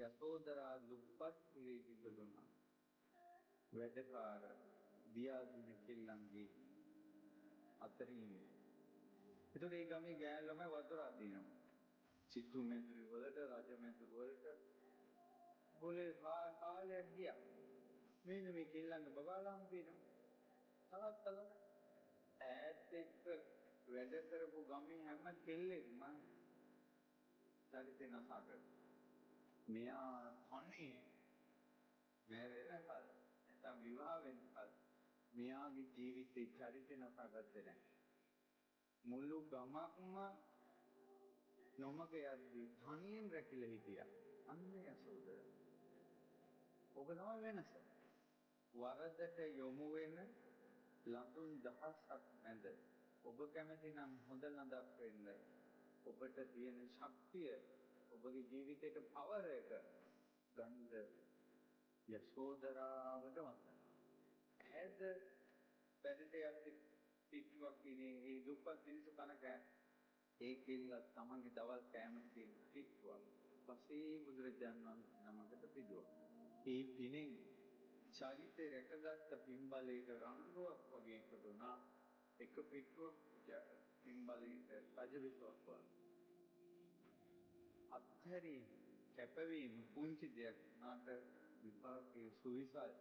යසෝදරා දුප්පත් කුලේ ඉපදුනා. වැඩකාර දියාදුන කෙල්ලන්ගේ අතරින්. එතකොට ඒ ගමේ ගෑනු ළමයි වතුර අදිනවා. සිටු මැදුරු වලට, රජ මැදුරු වලට බොලේ කාලයක් ගියා. මෙන්න මේ කෙල්ලන්ගේ බබාලා හම්බ වෙනවා. තවත් ළමයි ඈත් එක්ක වැඩ කරපු ගමේ හැම කෙල්ලෙක්ම චරිතේ නසා කරනවා. මෙයා තනියෙන් මැරෙනකල්, නැත්නම් විවාහ වෙනකල් මෙයාගේ ජීවිතේ චරිතේ නසා ගත්තේ නැහැ. මුළු ගමක්ම නොමග යද්දී තනියෙන් රැකිලා හිටියා. අන්න යසෝදරා. ඔබ තමයි වෙනස. වරදට යොමු වෙන ලඳුන් දහසක් මැද ඔබ කැමති නම් හොඳ ලඳක් වෙන්න, ඔබට තියෙන ශක්තිය, ඔබගේ ජීවිතේට පවර් එක ගන්න යශෝදරාවට වන්දනා. ඈත වැඩට යද්දි පිටුවක් ඉනේ ඒ දුප්පත් මිනිස්සු කන කෑ. ඒ කෙල්ල තමන්ගේ දවල් කෑමට තියෙන පිටුවක් පසේ බුදුරජාණන් වහන්සේ නමකට පිදුවා. ඒ පිනෙන් චරිතේ රැකගත්ත පින් බලයට රණ්ඩුවක් වගේ ඉපදුනා. එක පිටුවක් පින් බලයට රජ විසවක් වගේ. අත්හැරීම, කැපවීම පුංචි දෙයක් වුණාට විපාකයේ සුවිසල්.